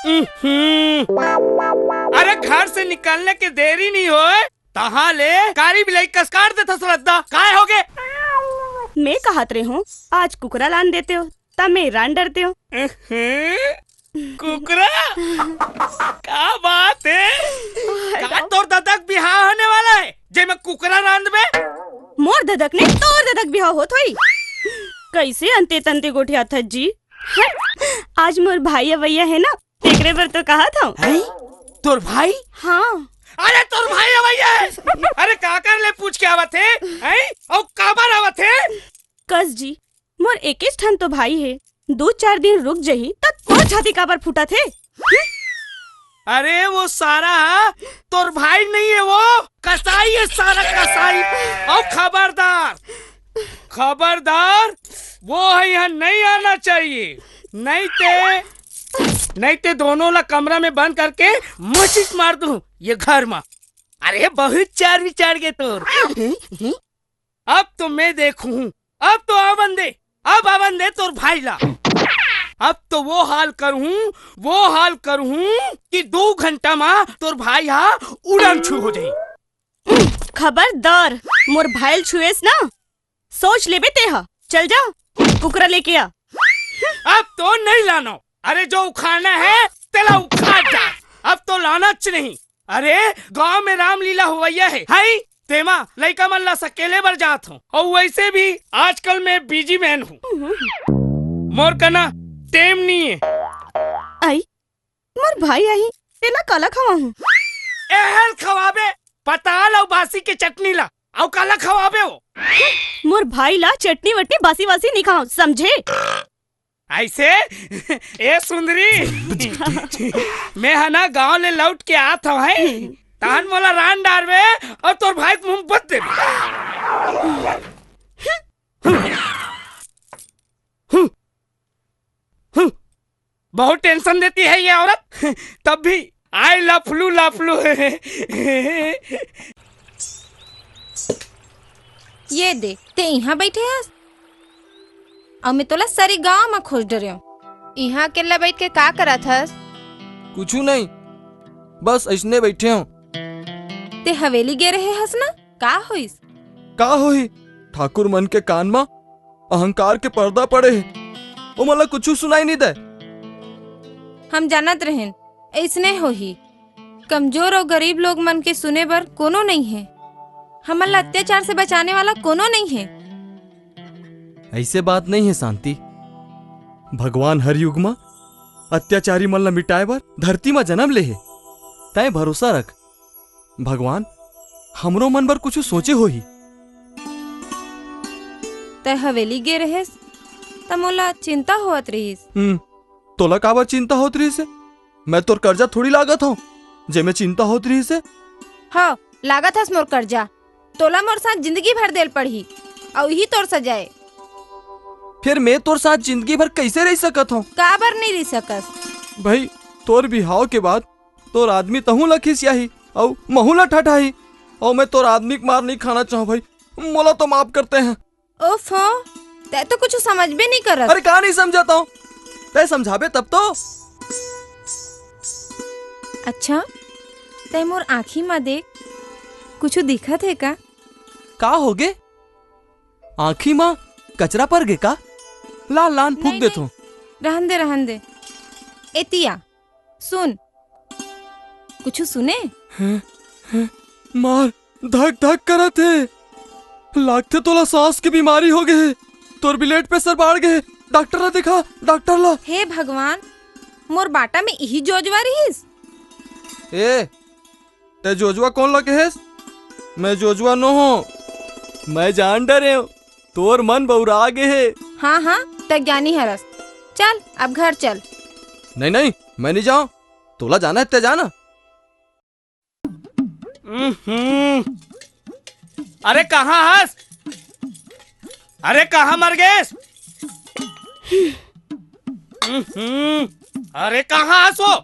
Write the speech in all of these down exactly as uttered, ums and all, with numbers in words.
उहुं। अरे, घर से निकलने के देरी नहीं होय, तहाँ ले कारी बिलाई कस काट देथस रद्दा। काय होगे? मैं कहत रहे हूँ, आज कुकरा लान देते हो, तब मैं रान डरते हो। उहुं। कुकरा? का बात है? का तोर ददा के बिहाव होने वाला है, जे में कुकरा रांधबे? मोर ददा के नहीं, तोर ददा के बिहाव होत होई। कैसे अंते तंते गोठियाथस जी? हट, आज मोर भाई अवैया है ना, तेकरे बर तो कहत हूँ। हैं? तोर भाई? हाँ। अरे, तोर भाई अवैया है। अरे, काकर ले पूछ के आवत हे? हैं? अउ काबर आवत हे? कस जी, मोर एकेच ठन तो भाई हे, दू चार दिन रुक जही, त तोर छाती काबर फूटत हे? अरे, वो सारा तोर भाई नहीं है, वो कसाई है, सारा कसाई। अउ खबरदार, खबरदार, वो है यहाँ नहीं आना चाहिए, नहीं ते, नहीं ते दोनों ला कमरा में बंद करके मसीज मार दूं ये घर में। अरे, बहुत चार विचार के तोर। अब तो मैं देखूं, अब तो आवन दे, अब आवन दे तोर भाई ला। अब तो वो हाल करूं, वो हाल करूं कि दो घंटा में तोर भाई हा उड़न छू हो जाई। खबरदार, मोर भाई ल छुएस ना, सोच लेबे तेहा। चल जा, कुकरा लेके आ। अब तो नहीं लानो। अरे, जो उखाड़ना है, तेला उखाड़ जा। अब तो लानच नहीं। अरे, गांव में रामलीला होवैया है, हाई? तेमा लइका मन ला सकेले बर जात हूँ। और वैसे भी आजकल मैं बिजी मैन हूँ। मोर कना टेम नहीं है। आई, मोर भाई आही, तेला काला खवाहूँ? एहल खवाबे, पताल अउ बासी के चटनी ला, अउ काला खवाबे हो? मोर भाई ला चटनी वटनी बासी वासी नहीं खाओ, समझे? ऐसे? ए सुंदरी, मैं हा ना गांव ले लौट के आत हूँ, हैं? तहन मोला रान डारबे अउ तोर भाई के मुंह बत देबे। बहुत टेंशन देती है ये औरत। तब भी आई लफलू लफलू। ये दे, ते इहाँ बैठे हस? अउ मैं तोला सारी गांव में खोज डरेंव। इहाँ अकेल्ला बैठ के का करत हस? कुछू नहीं, बस अइसने बैठे हूँ। ते हवेली गे रहे हस ना, का होइस? का होही? ठाकुर मन के कान म अहंकार के पर्दा पड़े हे, ओमन ला कुछू सुनाई नइ दय। हम जानत रहेन, अइसने होही। कमजोर अउ गरीब लोग मन के सुने बर कोनो नइ हे। हमन ला अत्याचार से बचाने वाला कोनो नइ हे। अइसे बात नइ हे शांति। भगवान हर युग म अत्याचारी मन ला मिटाए बर धरती म जनम ले हे। तैं भरोसा रख, भगवान हमरो मन बर कुछू सोचे होही। तैं हवेली गे रहेस, त मोला चिंता होवत रिहिस। हम्म, तोला काबर चिंता होत रिहिस हे? मैं तोर करजा थोड़ी लागत हंव, जेमे चिंता होत रिहिस हे। हव, लागत हस मोर करजा। तोला मोर साथ जिंदगी भर देल पड़ही, अउ इही तोर सजा ए। फेर मैं तोर साथ जिंदगी भर कइसे रहि सकत हंव? काबर नइ रहि सकस? भई, तोर बिहाव के बाद तोर आदमी तहूं ला खिसियाही, अउ महूं ला ठठाही, अउ मैं तोर आदमी के मार नइ खाना चाहंव भई, मोला तो माफ कर तें ह। ओफो, तैं तो कुछू समझबे नइ करस। अरे का नइ समझत हंव? तैं समझाबे तब तो। अच्छा, तैं मोर आँखी म देख, कुछू दिखत हे का? का होगे? आँखी म कचरा पर गे का? ला, लान फूंक देथंव। रहन दे, रहन दे। एती आ, सुन। कुछू सुने? हैं? हैं? मार, धक धक करत हे। लागथे तोला सांस के बीमारी होगे हे। तोर blood pressure बाढ़ गे हे। डॉक्टर ला दिखा, डॉक्टर ला। हे भगवान, मोर बाटा में इही जोजवा रिहिस। ए, तैं जोजवा कोन ला कहेस? मैं जोजवा नोहंव। मैं जान डरेंव, तोर मन बउरा गे हे। हाँ, हाँ, तैं ज्ञानी हरस। चल, अब घर चल। नहीं, नहीं, मैं नइ जांव। तोला जाना हे, तैं जा ना। उहुं। अरे, कहाँ हस? अरे, कहाँ मर गेस? उहुं। अरे, कहाँ हस वो?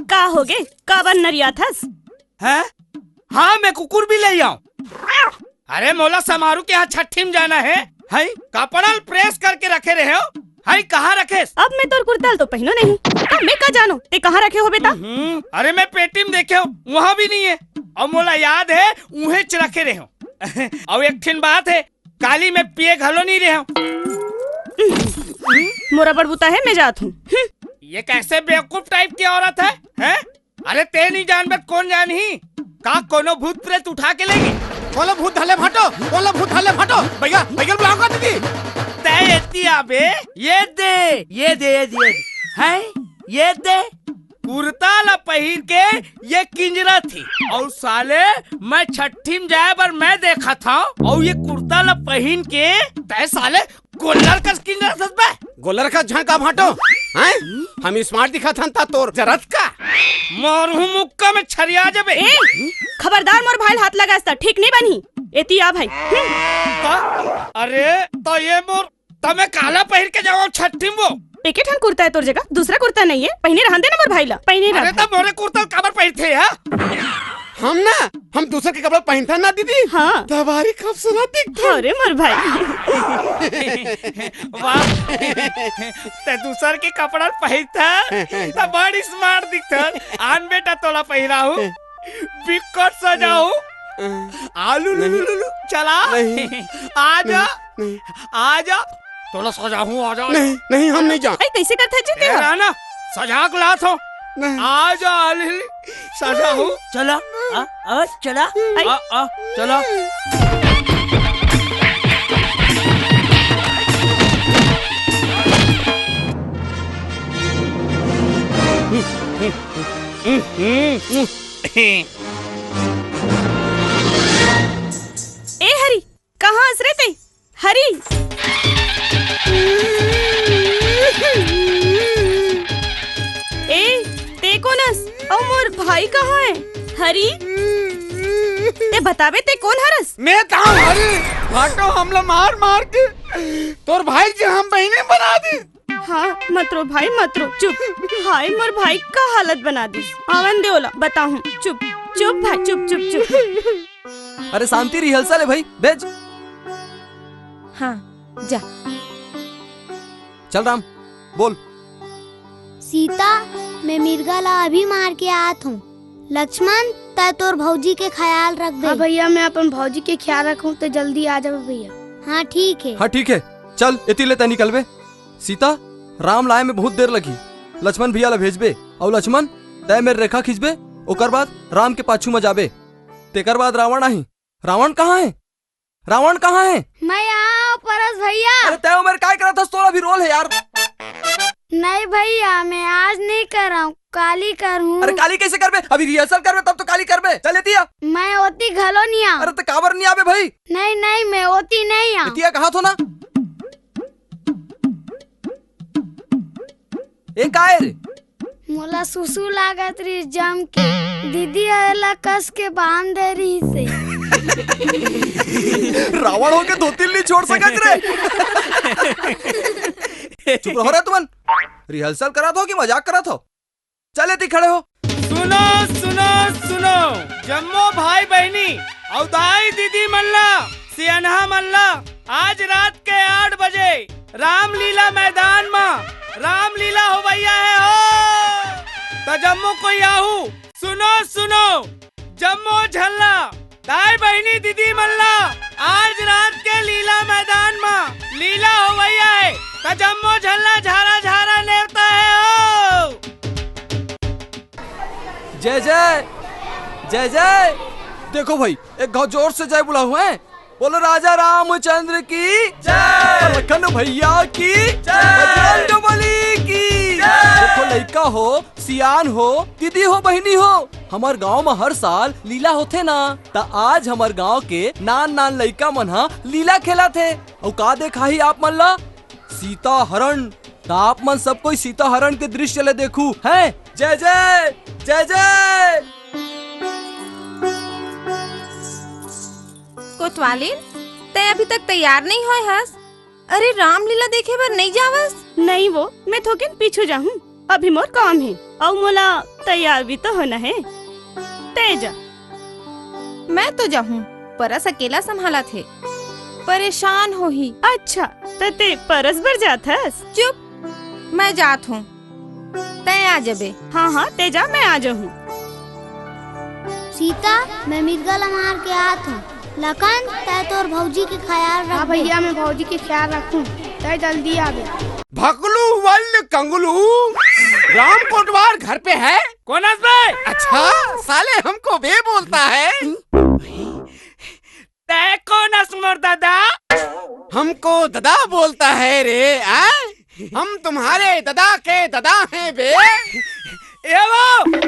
का होगे? काबर नरियाथस? हैं? हाँ, मैं कुकुर भी ले आंव। अरे, मोला समारू के यहाँ छट्ठी में जाना हे। हई, कपड़ा ल press करके रखे रहे हो। हई, कहाँ रखेस? अब मैं तोर कुर्ता ल तो पहिनो नहीं। त मैं का जानों, ते कहाँ रखे होबे त? हम्म, अरे मैं पेटी में देखे हँव, वहाँ भी नहीं है। अउ मोला याद है, उहेंच रखे रहे हँव। अउ एक ठिन बात है, काली मैं पिए घलो नहीं रहे हँव। मोर अब्बड़ बुता है, मैं जात हँव। हम्म। ये कैसे बेवकूफ टाइप की औरत है, हैं? अरे ते नहीं जानबे त कोन जानही? का कोनो भूत प्रेत उठा के लेगे? कोन ल भूत धर ले भाटो, कोन ल भूत धर ले भाटो। भैया, भैया ल बुलाव का दीदी। ते एती आबे, ये दे, ये दे, ये दे, ये दे। हैं? ये दे। कुर्ता ला पहिर के ये किंजरत हे। अउ साले, मैं छट्ठी में जाए बर मैं देखत हँव, अउ ये कुर्ता ला पहिन के तैं साले गोल्लर कस किंजरत हस बे। गोल्लर कस झन का भाटो, हैं? हम smart दिखत हन त तोर जरत का? मारहूँ मुक्का में छरिया जबे। ए, खबरदार मोर भाई ल हाथ लगास त ठीक नहीं बनही। एती आ भाई। हम्म। का? अरे, त ये मोर त मैं काला पहिर के जावँव छट्ठी में वो? एके ठन कुर्ता हे तोर जगह, दूसरा कुर्ता नहीं हे। पहिने रहन दे ना मोर भाई ला, पहिने अरे रहन। त मोरे कुर्ता ल काबर पहिरथे यार? हम ना, हम दूसर के कपड़ा पहिनथन ना दीदी। हाँ। त भारी खूबसूरत दिखथन। अरे मोर भाई। वाह। ते दूसर के कपड़ा पहिरथस, त बड़ी smart दिखथस। आन बेटा तोला पहिराहूँ। बिकट सजाहूँ। आलू लुलू नहीं। लुलू, चला। नहीं। आजा। नहीं। आजा। तोला सजाहूँ, आजा। नहीं, नहीं, हम नहीं जान। अरे, कैसे करता है जी ए, तेरा? राना, सजा के लात हँव। नहीं। आजा, आलू, सजाहूँ। चला, आ, आ, चला। आई। आ, आ, चला। ए हरी, कहाँ हस रे ते? हरी! ए, ते कोन हस? अउ मोर भाई कहाँ हे? हरी! ते बताबे ते कोन हरस? मैं त हँव हरी! भाटो हमला मार मार के तोर भाई के हम बहिनी बना दे। हाँ, मत रो भाई, मत रो, चुप। हाय, मोर भाई का हालत बना दिस। आवन दे ओला, बताहूँ। चुप, चुप भाई, चुप, चुप, चुप। अरे शांति, rehearsal हे भाई, भेज। हाँ, जा। चल राम, बोल। सीता, मैं मिर्गा ला अभी मार के आत हँव। लक्ष्मण, तैं तोर भौजी के ख्याल रखबे। हाँ भैया, मैं अपन भौजी के ख्याल रखहूँ, तैं जल्दी आ जाबे भैया। हाँ, ठीक हे। हाँ, ठीक हे। चल, एती ले तैं निकलबे। सीता, राम ला आए में बहुत देर लगही। लक्ष्मण भैया ला भेजबे। अउ लक्ष्मण, तैं मेर रेखा खींचबे, ओकर बाद राम के पाछू म जाबे। तेकर बाद रावण आही। रावण कहाँ हे? रावण कहाँ हे? मैं यहाँ हँव, परस भैया। अरे, तैं ओ मेर काय करत हस? तोर अभी role हे यार। नहीं भैया, मैं आज नहीं करँव, काली करहूँ। अरे, काली कैसे करबे? अभी rehearsal करबे, तब तो काली करबे। चल, एती आ। मैं ओती घलो नहीं आँव। अरे, त काबर नहीं आबे भाई? नहीं, नहीं, मैं ओती नहीं आँव। एती आ, कहा थो ना। ए, काय रे? मोला सुसु लागत रहिस जम के, दीदी ह एला कस के बांध दे रहिस हे। रावण होके धोती ल नहीं छोड़ सकत रे। चुप रहो रे तुमन। Rehearsal करत हो कि मजाक करत हो? चल एती खड़े हो। सुनो, सुनो, सुनो, जम्मो भाई बहिनी अउ दाई दीदी मन ला, सियनहा मन ला, आज रात के आठ बजे रामलीला मैदान म रामलीला होवइया हे हो, त जम्मो कोई आहू। सुनो, सुनो, जम्मो झन ला, दाई बहिनी दीदी मन ला, आज रात के लीला मैदान म लीला होवइया हे, त जम्मो झन ला झारा झारा नेवता हे हो। जय जय, जय जय। देखो भाई, एक घाव जोर से जय बुलाहू, हैं? बोलो राजा रामचंद्र की जय। लखन भैया की जय। बजरंग बली की जय। देखो लइका हो, सियान हो, दीदी हो, बहिनी हो, हमर गांव म हर साल लीला होथे ना, त आज हमर गांव के नान नान लइका मन ह लीला खेलत हे। अउ का देखाही आप मन ला? सीता हरण। त आप मन सब कोई सीता हरण के दृश्य ले देखू, हैं? जय जय, जय जय। कोतवालिन, तैं अभी तक तैयार नहीं होय हस? अरे, रामलीला देखे बर नहीं जावस? नहीं वो, मैं थोकिन पीछू जाहूँ, अभी मोर काम हे, अउ मोला तैयार भी तो होना हे। तैं जा। मैं तो जाहूँ, परस अकेला संभालत हे, परेशान होही। अच्छा, त तैं परस बर जात हस? चुप, मैं जात हूँ। तैं आ जबे। हाँ, हाँ, तैं जा, मैं आ जाहूँ। सीता, मैं मिर्गा ला मार के आत हूँ। लखन, तैं तोर भौजी के ख्याल रख। हाँ भैया, मैं भौजी के ख्याल रखूँ। तैं जल्दी आबे। भकलू वल्ल कंगलू, राम कोटवार घर पे है? कौन है बे? अच्छा, साले हमको बे बोलता है। तैं कौन हस मोर ददा? हमको ददा बोलता है रे, आ? हम तुम्हारे ददा के ददा हैं बे। ये वो,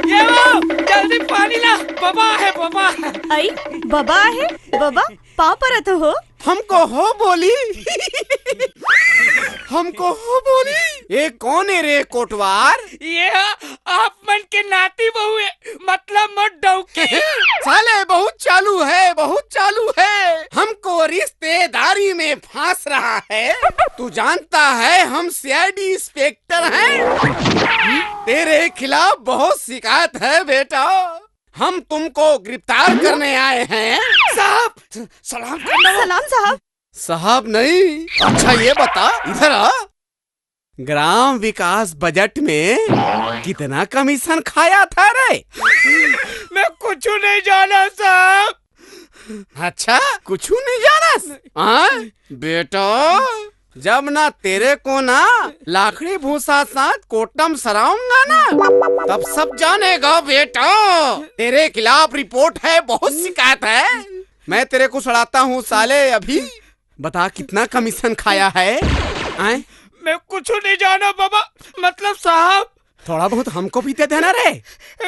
ये वो, जल्दी पानी ला, बबा है, बबा। आई, बबा है, बबा, पाँव परत हो। हमको हो बोली। हमको हो बोली। ये कौन है रे कोटवार? ये आप मन के नाती बहू है, मतलब मोर डौकी। साले बहुत चालू है, बहुत चालू है। हमको रिश्तेदारी में फांस रहा है। तू जानता है हम सीआईडी इंस्पेक्टर हैं। तेरे खिलाफ बहुत शिकायत है बेटा। हम तुमको गिरफ्तार करने आए हैं। साहब, सलाम करना। सलाम साहब। साहब नहीं। अच्छा ये बता, इधर आ। ग्राम विकास बजट में कितना कमीशन खाया था रे? मैं कुछ नहीं जाना साहब। अच्छा, कुछ नहीं जाना? हाँ? बेटा, जब ना तेरे को ना लाकड़ी भूसा साथ कोटम सराऊंगा ना, तब सब जानेगा बेटा। तेरे खिलाफ रिपोर्ट है, बहुत शिकायत है। मैं तेरे को सड़ाता हूँ साले अभी। बता, कितना कमीशन खाया है? आय? मैं कुछ नहीं जाना बाबा, मतलब साहब। थोड़ा बहुत हमको भी दे देना रे।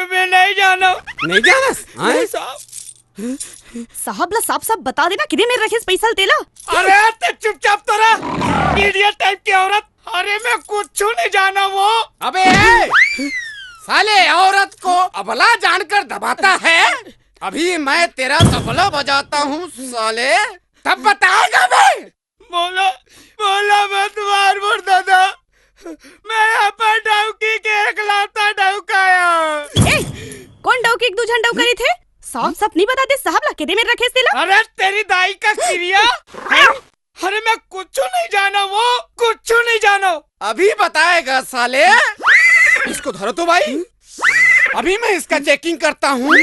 मैं नहीं जाना। नहीं जाना? आय? नहीं साहब। साहब ला साफ साफ बता देना, कितने में रखेस पैसा तेला। अरे, तैं चुपचाप तो रह, इडियट टाइप की औरत। अरे, मैं कुछ नहीं जाना वो। अबे, ए, साले, औरत को अबला जानकर दबाता है। अभी मैं तेरा तबला बजाता हूँ साले, तब बताएगा बे। बोला, बोला मत मार मोर दादा। मैं अपन डौकी के एकलौता डौका आंव। ए, कोन डौकी के दू झन डौका रहिथे? साफ साफ नहीं बताते, साहब ला के दे मेरे रखेस तेला। अरे तेरी दाई का किरिया। अरे मैं कुछ नहीं जाना वो, कुछ नहीं जाना। अभी बताएगा साले। इसको धरो तो भाई। अभी मैं इसका चेकिंग करता हूँ।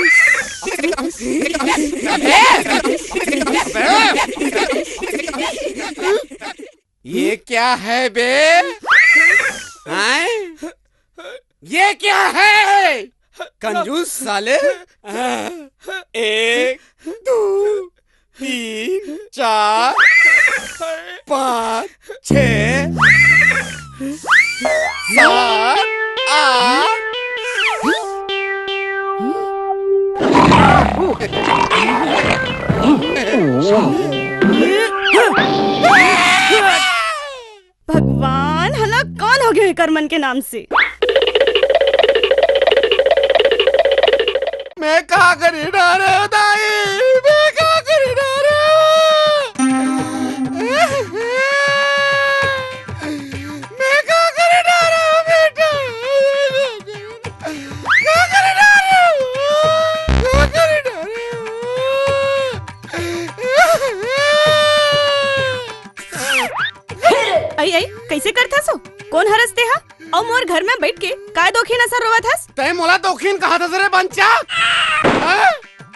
ये क्या है बे? हैं? ये क्या है? कंजूस साले। एक, दो, तीन, चार, पाँच, छः, सात, आठ। भगवान, हला कौन हो गयो एकर मन के नाम से? मैं का करी डारे दाई, मैं का करी डारे? मैं का करी डारे बेटा? का करी डारे? का करी डारे? अई, अई, कइसे करथस ओ? कोन हरस तेहा? अउ मोर घर में बइठ के काय दोखिन असन रोवत हस? तैं मोला दोखिन कहत हस रे बंचा? हाँ?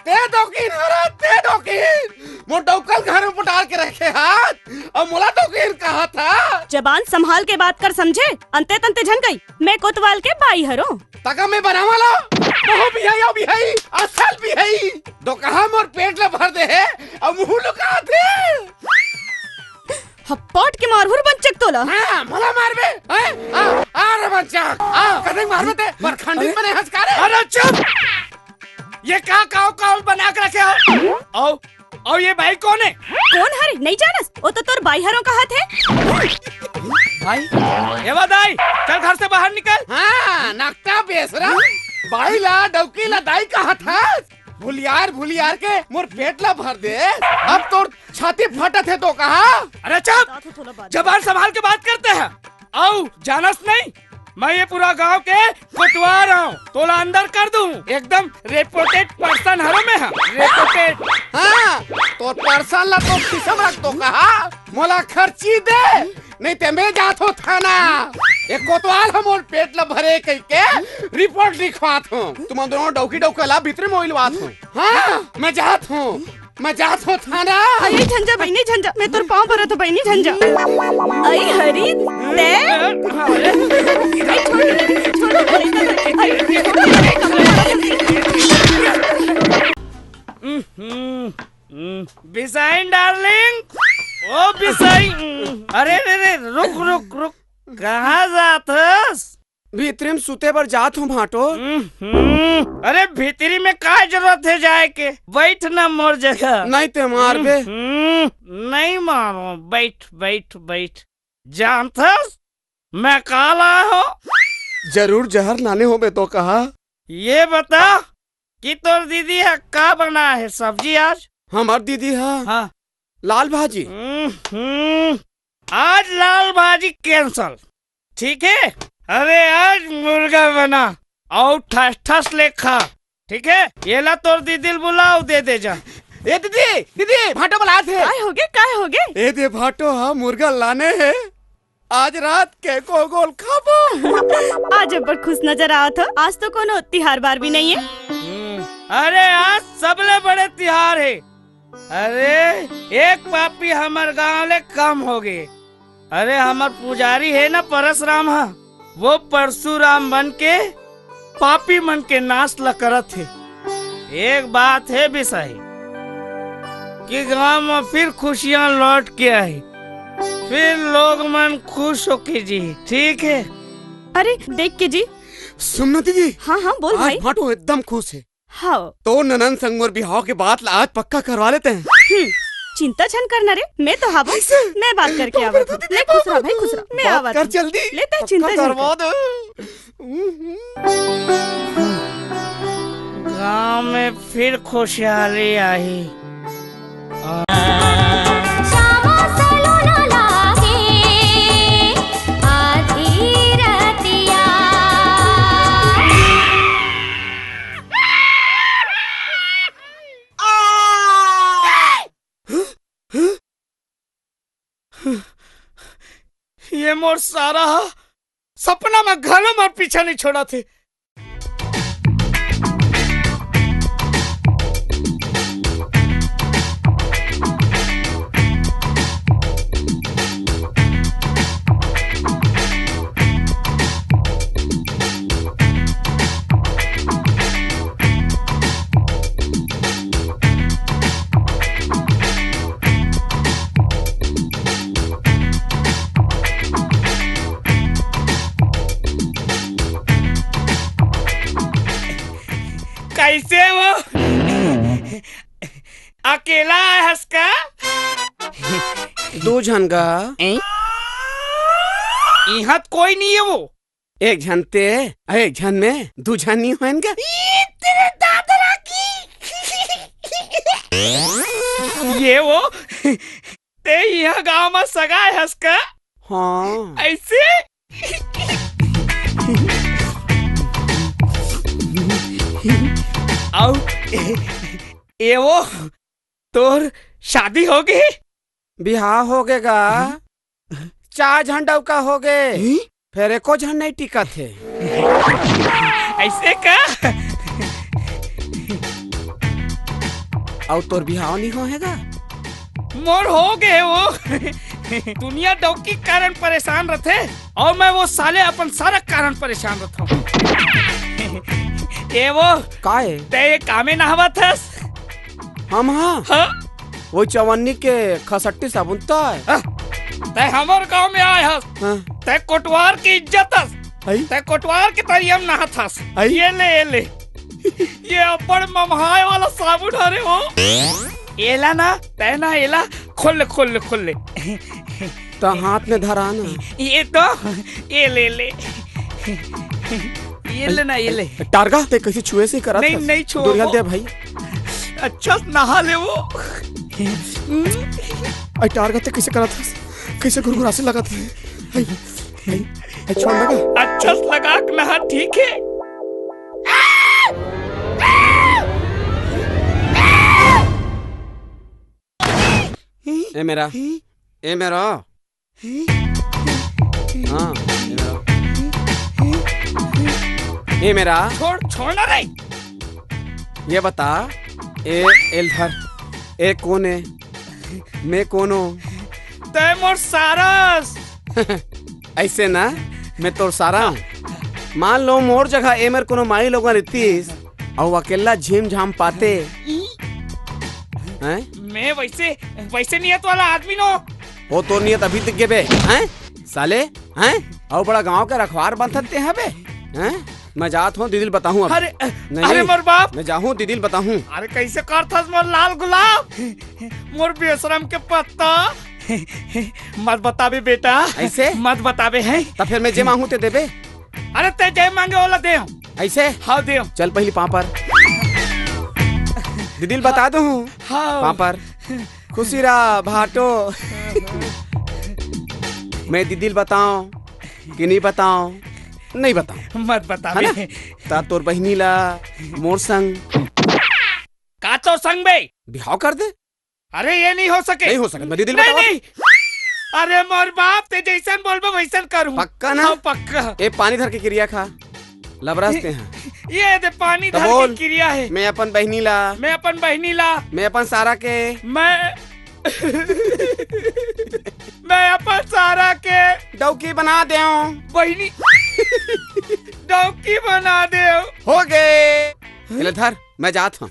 तैं दोखिन हरस, तैं दोखिन। मोर डौका ल घर में पटाल के रखे हस, अउ मोला दोखिन कहत हस। जबान संभाल के बात कर समझे, अंते तंते झन कही, मैं कोतवाल के बाई हरों। तका मैं बनावा ला, बहु बिहाई अउ बिहाई, असल बिहाई। दोकहा मोर पेट ल भर दे हे, अउ मुँह लुकात हे। हप्पट के मारहूँ रे बंचक तोला। हाँ, मोला मारबे? हैं? आ, आ रे बंचक, आ, कतेक मारबे तैं? बरखंडी बने हस का रे? अरे चुप! ये का काव काव बना के रखे हो? अउ, अउ ये बाई कोन हे? कोन हरे? नइ जानस? ओ तो तोर बाई हरों कहत हे। बाई? ए वा दाई, चल घर से बाहर निकल। हाँ, नकटा बेसरा। बाई ला, डौकी ला दाई कहत हस? भुलियार, भुलियार के मोर पेट ला भर दे। अब तोर छाती फटत हे तो कहा? अरे चुप! जबान संभाल के बात करते हैं। अउ जानस नहीं, मैं ये पूरा गांव के कोतवार हूँ, तोला अंदर कर दूँ। एकदम रेपुटेड पर्सन हरों मैं, हाँ, रेपुटेड। हाँ, तोर पर्सन ला तो खिसम रख दो कहा, मोला खर्ची दे, नहीं ते मैं जात हो थाना। ए कोतवाल ह मोर पेट ल भरे कहिके रिपोर्ट लिखवात हूँ। तुमन दोनों डौकी डौका ला भीतरी म उइलवात हूँ। हाँ, मैं जात हूँ, मैं जात हूँ थाना। अई झन जा बहिनी, झन जा, मैं तोर पाँव परत हूँ बहिनी, झन जा। अई हरी, ते? अई छोड़, छोड़, छोड़, अई, हम्म, हम्म, बिसाइन डार्लिंग, ओ बिसाइन, अरे रे रे, रुक, रुक, रुक, कहाँ जात हस? भीतरी म सुते बर जात हूँ भाटो। हम्म, अरे भीतरी में का जरूरत हे जाए के? बैठ ना मोर जगह। नहीं ते मारबे। हम्म, नहीं मारो, बैठ, बैठ, बैठ। जानथस मैं का लाए हूँ? जरूर जहर लाने होबे तो कहा। ये बता कि तोर दीदी ह का बनाए हे सब्जी आज? हमर दीदी ह हाँ। लाल भाजी। हम्म, आज लाल भाजी cancel, ठीक है? अरे आज मुर्गा बना अउ ठस ठस ले खा, ठीक है? ये ला तोर दीदी ल बुलाओ, दे दे जा। ए दीदी, दीदी, भाटो बुलात हे। काय होगे, काय होगे? ए दे भाटो ह मुर्गा लाने हे, आज रात के गोगोल खाबो। आज अब्बड़ खुश नजर आवत हो, आज तो कोनो तिहार बार भी नहीं है। हम्म, अरे आज सबले बड़े तिहार है। अरे एक पापी हमर गांव ले कम होगे। अरे हमर पुजारी हे ना परसराम ह, वो परसुराम बन के पापी मन के नाश ल करत हे। एक बात हे बिसाही कि गांव म फिर खुशियां लौट के आही, फिर लोग मन खुश होके जी, ठीक है? अरे देख के जी। सुन ना दीदी, हाँ हाँ बोल आज भाई। भाटो एकदम खुश है। हाँ। तो ननन संग मोर बिहाव के बात ला आज पक्का करवा लेते हैं। हम्म, चिंता झन करना रे, मैं तो हावो। कैसे? मैं बात करके आवत हूँ। ले खुश रहा भाई, खुश रहा। मैं बात आवत कर हूँ। जल्दी। ले ते पक्का चिंता झन करवा कर। दो। गांव में फिर खुशहाली आही। श्यामा सलोना लागे आधी रतिया। ये मोर सारा ह सपना में घलो मोर पीछा नहीं छोड़त हे। कैसे हो? अकेला आए हस का? दू झन गा। ए? इहाँ त कोई नहीं है वो। एक झन ते, एक झन में, दू झन नहीं होएन गा। ई तेरे दादरा की। ये वो, ते इहाँ गांव में सगा आए हस का? हाँ। ऐसे? अउ ए वो तोर शादी होगे? बिहाव होगे गा। हम्म। चार झन डउका होगे। हम्म? फेर एको झन नहीं टिकत हे। ऐसे का? अउ तोर बिहाव नहीं होहे गा? मोर होगे वो। दुनिया डौकी कारण परेशान रथे अउ मैं वो साले अपन सारा कारण परेशान रथों। ए वो, का ए? ते ये कामे नहावत हस? हम हाँ? हाँ? वो चवन्नी के खसट्टी साबुन तो आए। हाँ? ते हमर गांव में आए हस। हाँ? ते कोटवार की इज्जत हस। हई? ते कोटवार के तरिया म नहात हस। हई? ये ले, ये ले। ये अब्बड़ ममहाए वाला साबुन हरे वो। एला ना, ते ना एला, खोल ले, खोल ले, खोल ले। तो हाथ में धरा ना। ये तो, ये ले ले। ये ले ना, ये ले। टारगा, ते कैसे छुए से करत नहीं, हस? नहीं छुओ दुरिया वो। दे भाई। अच्छा नहा ले वो। अरे टारगा, ते कैसे करत हस? कैसे गुरगुरासे लगत हे? अरे, अरे, अरे, छोड़ ना। अच्छा लगा के नहा, ठीक है। ए मेरा, ए मेरा। हाँ, ए मेरा। ए मेरा। छोड़, छोड़ ना रे। ये बता, ए, एल धर, ए कोन ए? मैं कोन हो? तय मोर सारस। ऐसे ना, मैं तोर सारा हूँ। मान लो मोर जगह ए मेर कोनो माई लोगन रहतीस, अउ अकेला झीम झाम पाते। हैं? मैं वैसे, वैसे नियत वाला आदमी नो। वो तोर नियत अभी दिख गे बे, हैं? साले, हैं? अउ बड़ा गांव के रखवार बनथस ते हबे, हैं? मैं जात हूँ, दीदी ल बताहूँ अब। अरे, नहीं, अरे मोर बाप। मैं जाहूँ, दीदी ल बताहूँ। अरे कैसे करथस मोर लाल गुलाब, मोर बेशरम के पत्ता। मत बताबे बेटा। ऐसे? मत बताबे हैं। त फिर मैं जे मांगू ते देबे? अरे ते जे मांगे ओला दे। ऐसे? हाँ दे। चल पहली पाँव पर। दीदी ल बता दूँ। हाँ। पाँव पर। खुशी रहा भाटो। मैं दीदी ल बताओ कि नहीं बताओ? नहीं बताओ। मत बता है ना? बे। ता तोर बहिनी ला मोर संग। का तोर संग बे? बिहाव कर दे। अरे ये नहीं हो सके। नहीं हो सके, मैं दीदी ल नहीं, बताओ। नहीं। अरे मोर बाप, ते जैसन बोलबे वैसन करूँ। पक्का ना? हाँ, पक्का। ए पानी धर के किरिया खा। लबरस ते हैं। ये दे पानी तो धर बोल। के किरिया है। मैं अपन बहिनी ला। मैं अपन बहिनी ला। मैं अपन सारा के। मैं, मैं अपन सारा के। डौकी बना देव। बहिनी। डौकी बना देव। हो गे। एला धर, मैं जात हूँ।